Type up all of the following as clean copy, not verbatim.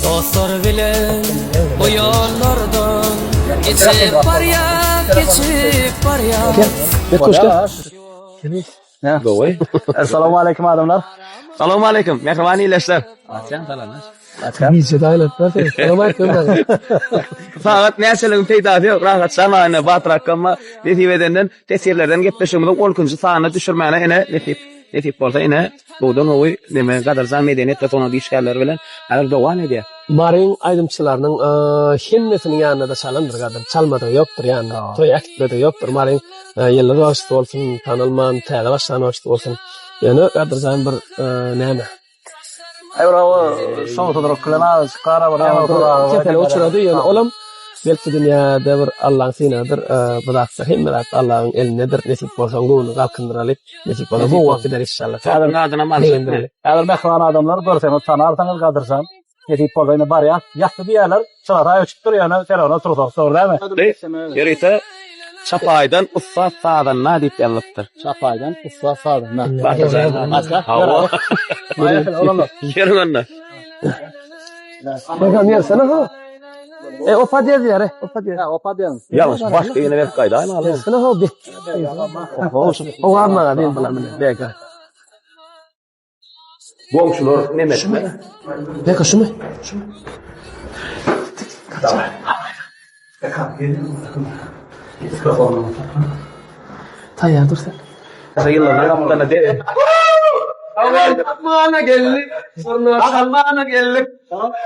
Dostlar bilen bu ýollardan geçip barýas, geçip barýas. Gowy. Assalamu aleýkum adamlar. Salam aleýkum, mähriban ildeşler. Açýan salamlar. Niçe daýlatlar seni. Salam aýtdym maňa. Sagat näçeligiň peýdasy ýok, rahat şamana Batyr akgama nesip edenden tesirlerden gepleşigimiziň 12-nji sanyny düşürmäne ene nesip nesip bolsa ene gowudan gowy neme Gadyrjan medeniýet we sungat işgärleri bilen häzir dowam edýär. Maryň aýdymçylarynyň hemmesiniň ýanynda-da çalandyr Gadyr. Çalmadygy ýokdur ýanynda. Toý äkitmedigi ýokdur. Maryň Ýyldyz bagşysy bolsun, tanalman täze başlan bagşysy bolsun. Ýöne Gadyrjan bir näme? Aý bir o şowsuzlyk bilen azajyk gara bir näme Kesele uçrady ýöne olam belki dünýäde bir Allaň synagydyr bu zatlar hemme zat Allaň elindedir nesip bolsa göwnüni galkyndyraly nesip bolsa gowy bolup gider inşallah. Häzir adynam alşyp. Häzir mähriban adamlar görseňiz tanarsyňyz Gadyrjan. Nesip bolsa indi barýas. Ýatdy diýýärler. Çyrasy öçüpdir ýöne serona tursak dogry dälmi? Ýörite Çapaýdan ussat sazanda diýip ýazylypdyr. Çapaýdan ussat sazanda. Hawa. Ýörüň onda. Bakalım ýersene ha. E o podýezd ýeri, o podýezd. Ha, o podýezd. Ýalňyş başga ýene berip gaýdaýma aly. Ýersene ha bi. O almaga diýin bular mine. Beka. Goňşular neme etme. Beka şumy? Şumy? Taýýar dur sen. Ýyllaryň gapdalyna de. Mana geldik. Zurna çalmana geldik.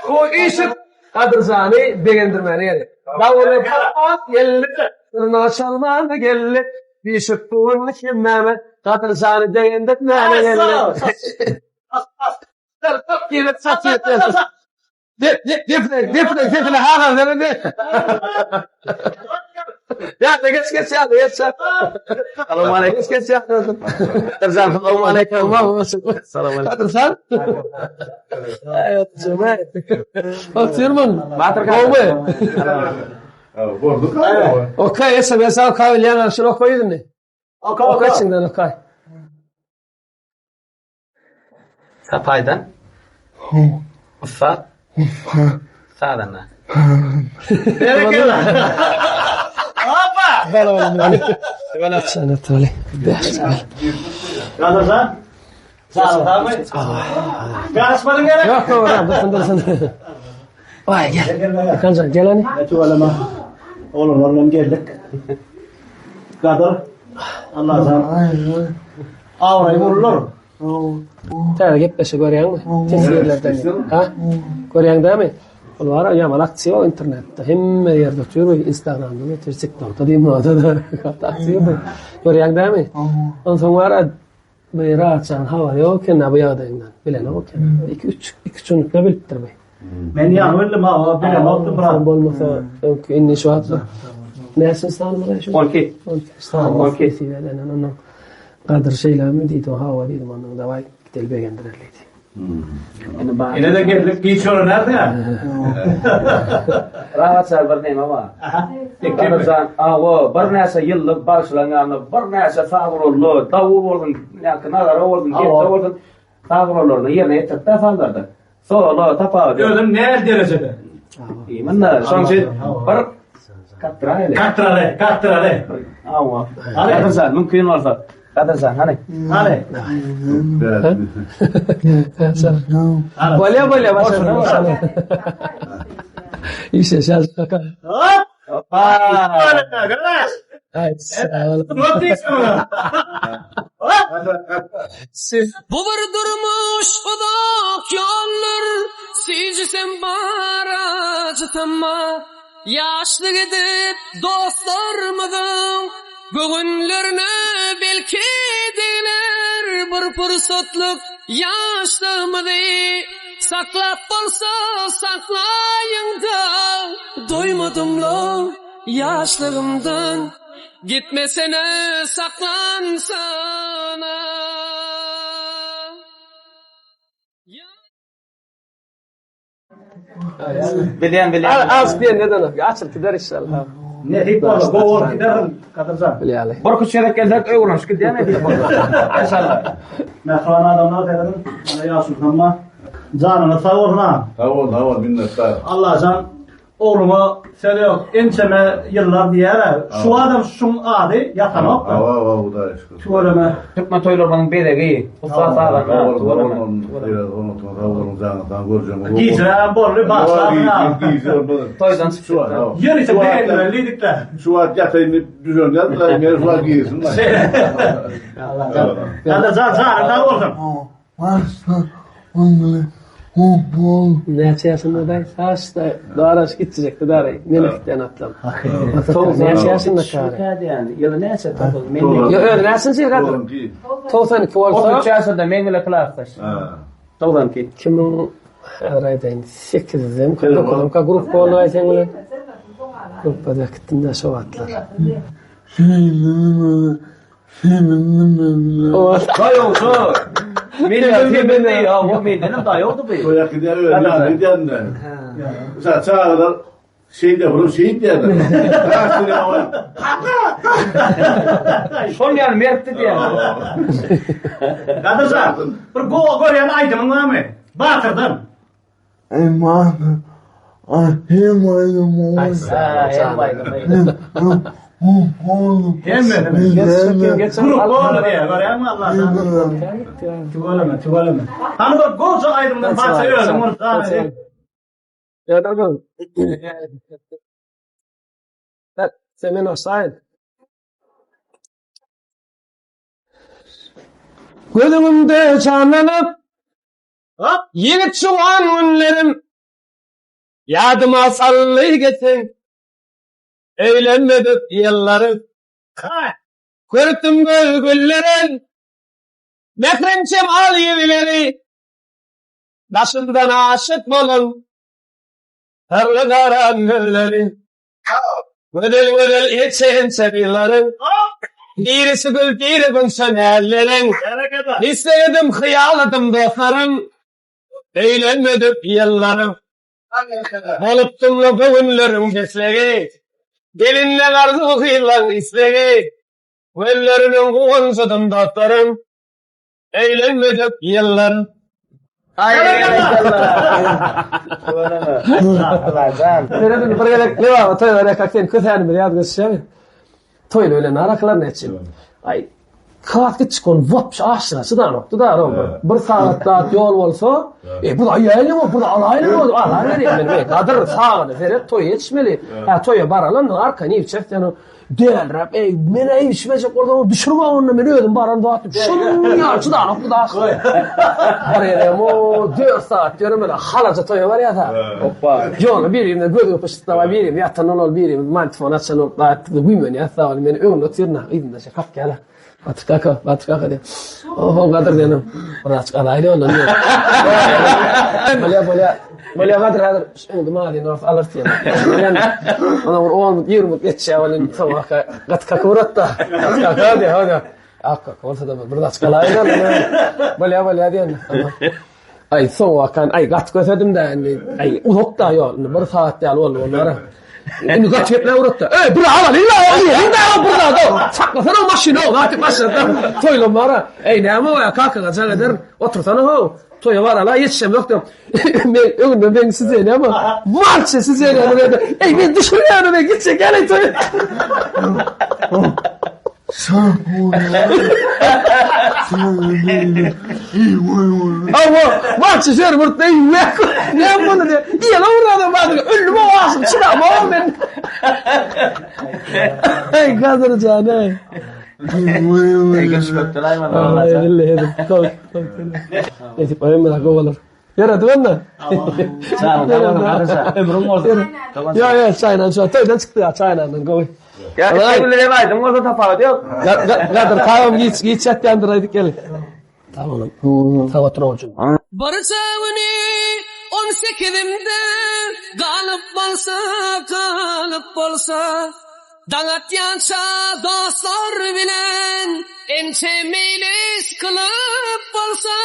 Goý işik Gadyrjany begendirmäne geldik. Dawuly geldik. Zurna çalmana geldik. Bişip duran hemmäme Gadyrjany begendirmäne geldik. Depre sesini halan seni de. Ya da geç geç ya da geç. Salam aleyküm. Geç geç ya. Gadyrjan salam aleyküm. Salam aleyküm. Gadyrjan. Evet, cömert. Oturman. Batyr Gowy. Okay, SMS oka bilýän şunu oka ýüzüni. Oka Oka içinden oka. Çapaýdan ussat sazanda. Berekella. Hoppa! Sen oturly. Gadyrjan. Sag sagmy? Garaşmadyň gerek. Yok yok oram dursun dursun. Vay gel. Kancan gel hani. Tüweleme. Oglanlar bilen geldik. Gadyr. Allajan. Abraý boldular. Täze gepleşik görýäňmi? Teswirlerden. Ha? Görýäň dämi? Ol bar ýaman aktiw internetde. Hemme ýerde otyr, Instagramda, otyr, TikTokda diýme da. Aktiw. Görýäň dämi? Onsoň bar bu Rahatjan habary ýok eken bu ýagdaýyňdan. Bilenok eken. 2-3 2-3 günlükde bilipdir bu. Men ýaňy bildim ha, o bilemokdym brat. Bolmasa öňki indi şu wagt näçe sany şu? 12. 12 sany. 12. Ondan ondan Gadyr şeýlemi diýdi, hawa diýdim, ondan dawaý gideli begendireli diýdi. Indi bar. Ine de geldik, giç öwrenersiň. Rahatjan bir neme bar. Gadyrjan, awa, birnäçe ýyllyk bagşylaryň ýanynda birnäçe saz guraldy, dawul bolsun, ýa-da nagara bolsun, kepje bolsun, saz gurallaryny ýerine ýetirip-de sazlarda. Solo, tapawudy ýok. Özüm näl derejede? Munda şoň üçin bir katdyraýly. Katdyraly, katdyraly. Awa. Gadyrjan, mümkin bolsa. Gadyrjan, hany. Hany. Bolýa bolýa başa. Işe şaş kaka. Hop! Hoppa! Ay sağ ol. Bu bir durmuş uzak ýoldur, Süýjüsem bar, ajysam bar. Ýaşlyk edip dostlarymyzyň Göwünlerine belki degler Bir pursatlyk ýaşlygymyzy Saklap bolsa saklaýyň-da Doýmadym-la ýaşlygymdan Gitmesene saklansana. Bilýän bilýän. Az diýen neden açyl gider inşallah. Nesip bolsa gowy bolup gidersiň Gadyrjan. Bilýäli. Bir kuş gezek gelsek öwrenişip gidýän nesip bolsa. Inşallah. Mähriban adamlar serediň. Mana ýaşuly hamma. Janyňyz sag bolsun agam. Sag bol, sag bol, minnetdar. Allajan ogluňa söz ýok, ençeme ýyllar diýýär-ä. Şu adam şuň ady ýatanok-da. Hawa, hawa, Hudaýa şükür. Tüweleme. Türkmen toýlarynyň bezegi, ussat sazanda. Sag boluň, sag boluň, sag boluň, janyňyz sag, görjegiňiz gowy. Gijäm boldy, başlapdyr agam. Gije boldy. Toýdan çykyp. Ýörite begendireli diýdik-dä. Şu wagt ýataýyn diýip düzen ýaly, men şu wagt girsin. Allajan janyň sag bolsun. Näçe ýaşynda daýy? Saçda daraş gitjekdi daraý. Men gitýän atlam. Näçe ýaşynda kary? Ýyly näçe? Ýa özi näçinji ýyl gadyr? 92 bolsa. 33 ýaşynda meň bilen klasdaş. 92. 2000 häzir aýdaýyn 8-dem, 9-da gruppa boldy seň bilen. Gruppada gitdim de şo wagtlar. Daýawdy. Men men ýa, o mendenem daýawdy bu. Toýa gidýär, öýüne gidýär. Mesela çagalar şey diýär, bular şey diýärler. Şol ýaly mertdi diýär. Gadyrjan, bir gowy görýän aýdymyň barmy? Batyrdan. Hemmesini. Grup boldy diýýär, görýäňmi Allajan? Tüweleme, tüweleme. Hany bir gowja aýdymdan parça özüň bolup Göz öňümde janlanyp, Ýigit juwan günlerim Ýadyma saldy geçen Öýlenmedik ýyllarym Görüpdim göz gülleren Mährem jemal ýüzleri Daşyndan aşyk bolan Syrly gara gözleri Gözel-gözel inçe-inçe gyzlaryň Birisi gül, biri gunça näzleriň Isledim, hyýalydym dostlarym Öýlenmedik ýyllarym Bolupdym-la göwünleriň beslegi Gelinleň arzuwy, gyzlaň islegi Gözleriniň guwanjydym dostlarym Öýlenmedik ýyllarym. Seredin bir gezek Lebaba toý barýarkak sen kösänimizi ýadyňa düşýärmi? Toýly bilen arakylar näçe? Aý, Kas gitjik ony wapşe aşyra çydanokdy da rom bir. Bir sagat zat ýol bolsa, e bu da aýaýlyň bu da alaýlyň o alaýlyň men men gadyr sagada seret toýa ýetişmeli. Hä toýa baralan arka niýe çek sen Dälräp, eý, men-ä iýişmejek bolsaň, düşürme onda, men özüm baran zat diýip, şunuň ýaly çydanokdy da. Bir gezegem o dört sagat ýöremeli, halaja toýa barýas-a. Hopba. Ýolda birimize göz gypyşdyk dawa, birimiz ýatan ol, birimiz mantifon açan bolup, güýmenýäs dawa, men öňünde otyryn-a, yzynda şe kakýar-a. Batyr kaka, Batyr kaka diýip. Oho, Gadyr diýenim. Birazajyk alaýly ondan diýip. Bolýa, bolýa. Bolýa Gadyr häzir indi malyny bolsa alarys diýen. Ona bir 10 minut, 20 minut geçýär, ol indi soň aka gaty kaka uratda. Gaty kaka diýýär, howda. Ak kaka bolsa da birazajyk alaýly ondan. Bolýa, bolýa diýen. Aý, soň wakan, aý, gaty kösedim-dä indi. Aý, uzak-da ýol, indi bir sagat ýaly boldy onlara. Indi gaty gepläp uratdy. Eý, bir alalyň-la, iýeliň-dä, bir zat-ow. Saklasana maşyny-ow, gaty başlady. Toýlam bar-a. Eý, näme o, kakaňa jaň ederin. Otursana-how. Toýa barala, ýetişemok diýip. Men öňümden meň sizenýärmi? Wapşe sizenýärmi diýdi. Eý, men düşürýärin, men gitjek ýaly toýa. Awa, maçy şer bir deý wek. Ne bunu de? Diýen owrada badyr. Öldüm o asym çydamam men. Ey Gadyr jan ey. Ey görüşmekden aýman Allah. Nesip aýman gowalar. Ýöredip onda. Ömrüň bolsun. Ýa ýa çaýnan şu toýdan çykdy ýa çaýnandan gowy. Ýa bilen hem aýdym bolsa tapawudy ýok. Gadyr tagam giç giç ýatýandyr aýdyp gel. Sag boluň. Sag oturyň üçin. Bir güni on sekizimde galyp bolsa, galyp bolsa. Daň atýança dostlar bilen ençe meýlis kylyp bolsa,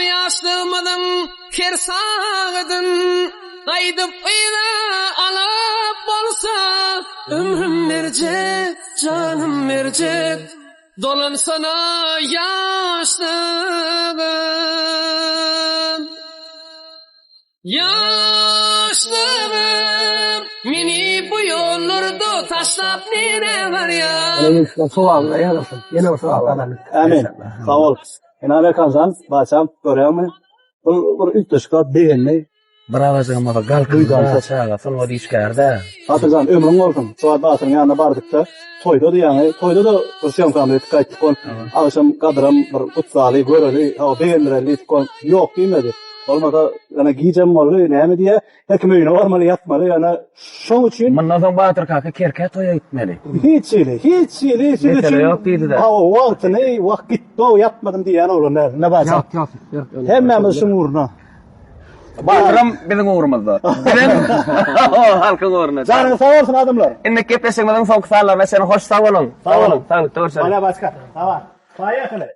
ýaşlygymyzyň her sagadyn gaýdyp yza alyp bolsa, ömrüm berjek, janym berjek, dolansana ýaşlygym. Ýaşlygym meni bu ýollarda taşlap nirä barýaň? Sowabyna ýazylsyn. Ýene bir sogap gazandyk. Amin. Sag bol. Ene Amerikanjan, baçam, görýäňmi? Bu bir üýtgeşik zat begendi. Bir azajygam bolsa galkyndy çaga sungat işgäri-dä. Batyrjan ömrüň bolsun. Şu wagt Batyryň ýanyna bardykda toýda-da ýaňy toýda-da bir syýomkamyzy etip gaýtdyk ol. Agşam Gadyram bir gutlaly, göreli, hawa begendireli diýdik ol. Ýok diýmedi. Bolmasa ýöne gijem boldy, näme diýýä, her kim öýüne barmaly, ýatmaly, ýöne şoň üçin. Mundan soň Batyr kaka Kerkä toýa gitmeli. Hiç hili, hiç hili siz üçin. Mesele ýok diýdi-de. Hawa wagtyny, wah gitdi-ow, ýatmadym diýýän oglan däl. Ine Batyr. Ýok, ýok, ýok. Hemmämiz şuň ugruna. Batyram biziň ugrumyzda. Bizem halkyň ugrunda. Janyňyz sag bolsun adamlar. Indiki gepleşigimiziň soňky sanlaryna çenli hoş sag boluň. Sag boluň. Saglykda görşeliň. Bala başga. Sag bol. Poýehali.